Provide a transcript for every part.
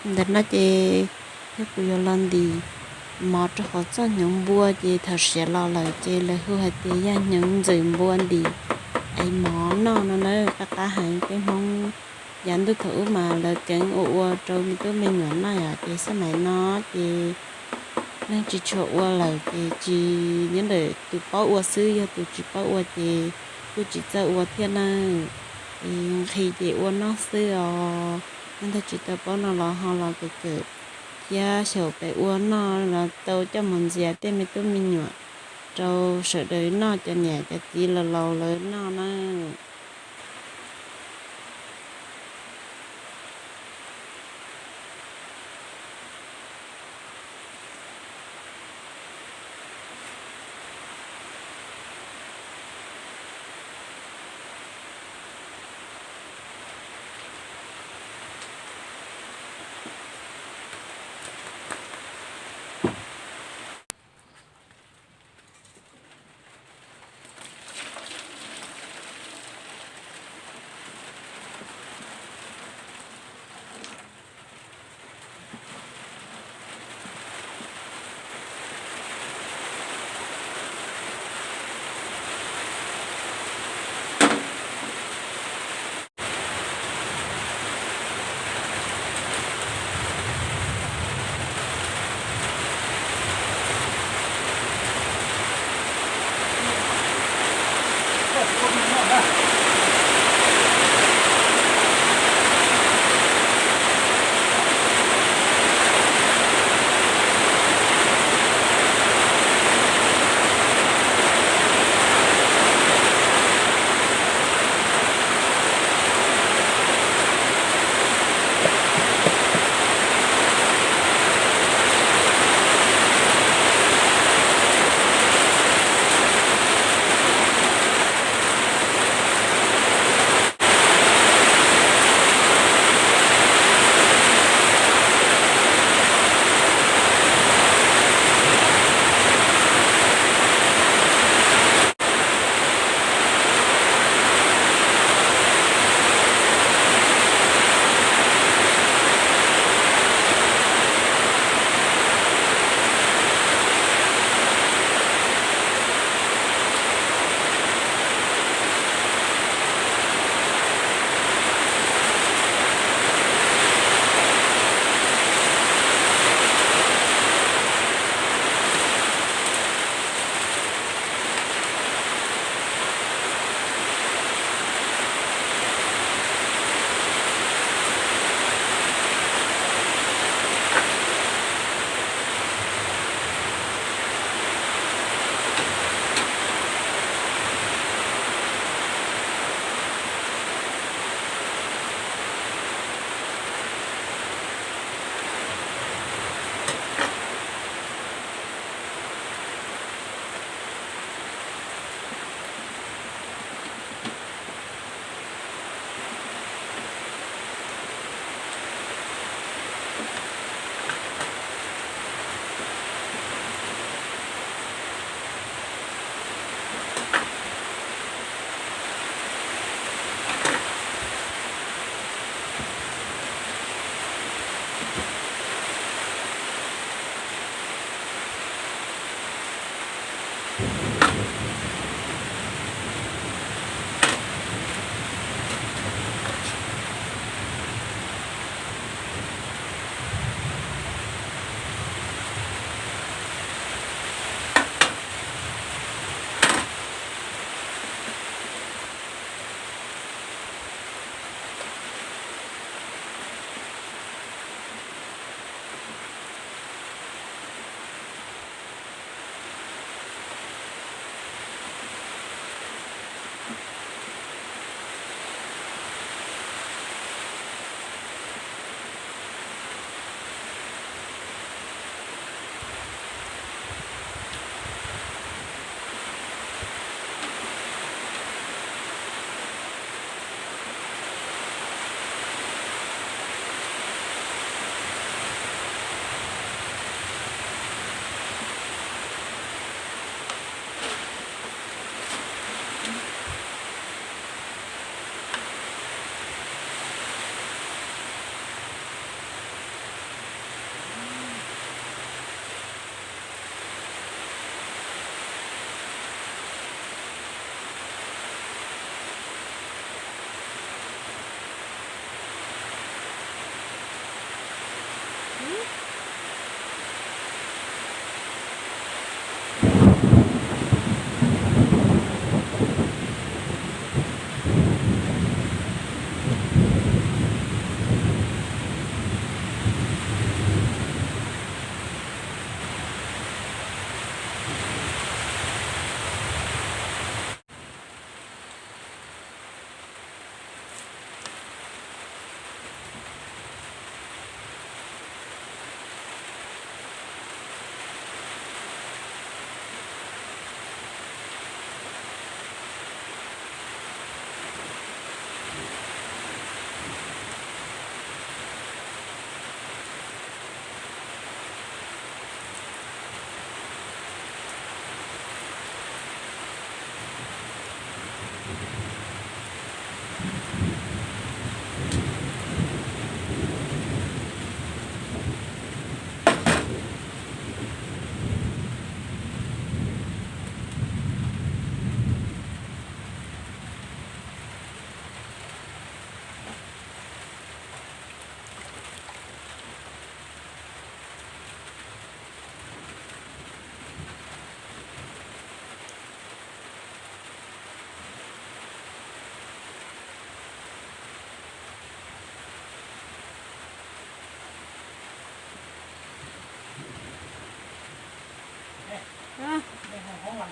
Ntawm no ces thiab kuv yuav los ntim mov rau hauv txoj hnyuv npua ces thaum siav los lawm ces lawv hu hais tias yog hnyuv ntxwm npua ntim es mov noj no na. Qab qab heev, peb Hmoob yav ntuj thaum ub mas lawv keev ua ua rau me tub me nyuam noj yom, ces xab maim no ces neeg tsis tshua ua lawm ces tsis, nyob ntawm tus paub ua xwb, yog tus tsis paub ua ces kuj tsis txawj ua thiab na. Es nqhis ces ua noj xwb os. Leej twg tsis tau paub no los ho los kawm kawm thiab xyaum pem ua noj los tau coj mus ntxias tej me tub me nyuam rau sawv daws noj, cov niam cov txiv laus laus lawv noj na.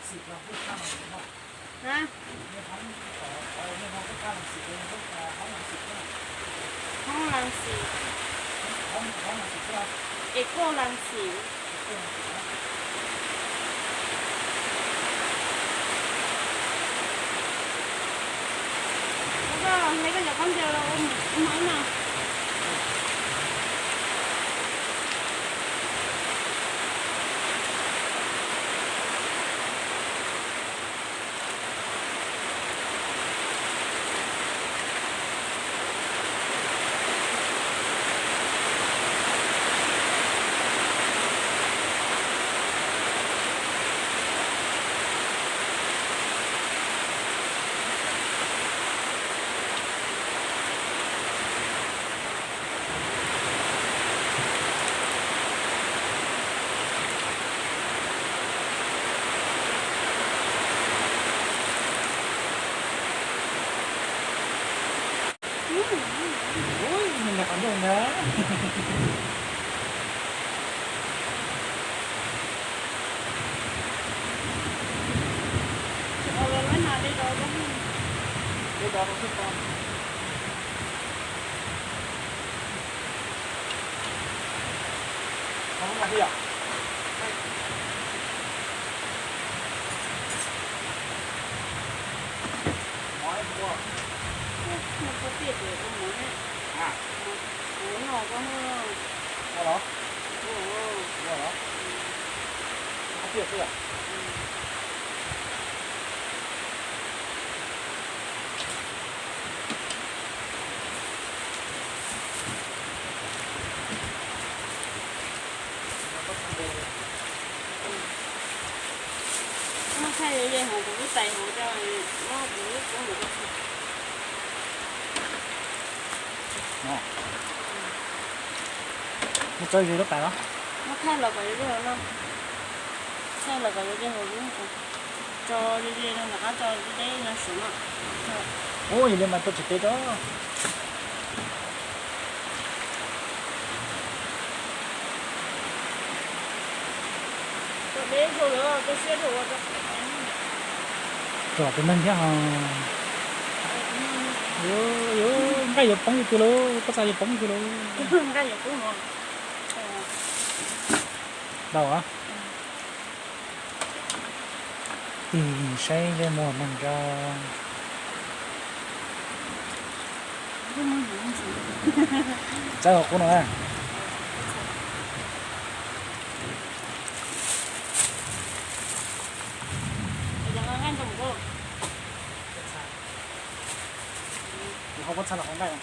Hoob Las Xis. Es Koj Las Xis. Koj hle koj cov khaub ncaws los ua ib no. Ui, nws nqa qhov ncauj ntag. Muab thaij ze hauv kuv lub tais hauv, muab kuv lub koob ntawm koj txhais. Muab tso ze lub tais los? Muab thaij los kom ze hauv no. Thaij los kom ze hauv lub. Tso ze ze no, nram qab tso deb deb no saum no. Ub, yog li mas tso tsis pem tso. Tso deb dhau lawm, tso siab dhau ua tso. Tso tus neeg thiab ho. Yuav nqaij yuav poob ib tug lauj, pob txha yuav poob ib tug lauj. Nqaij yuav poob os. Ntau a. Tig saib zej muag neeg tso. Txawb hauv qub no na. Hauv pob txha los hauv nqaij?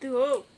twg.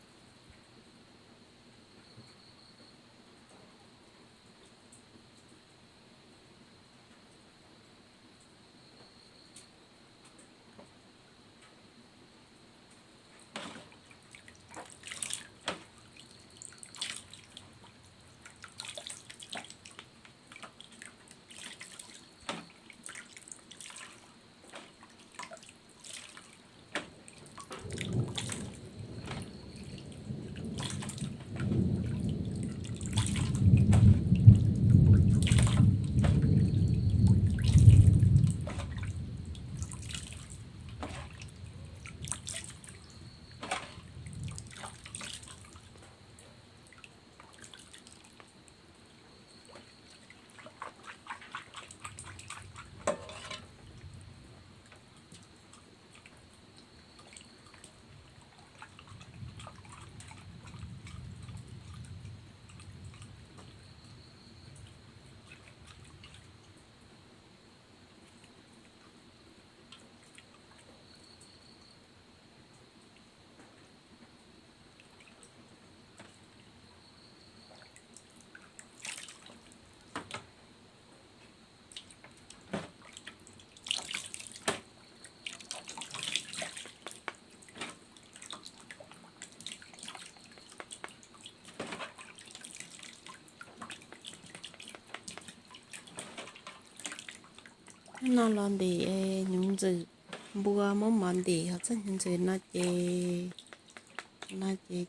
Hnub no los ntim hnyuv ntxwm npua muab mov ntim hov txoj hnyuv ntxwm no ces, no ces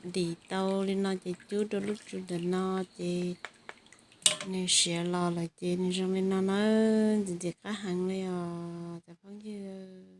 ntim tau li no ces cub rau lub tsu ntawm no ces nws siav los lawm ces nws zoo li no na, ntxim ntxim qab heev li os cov phooj ywg.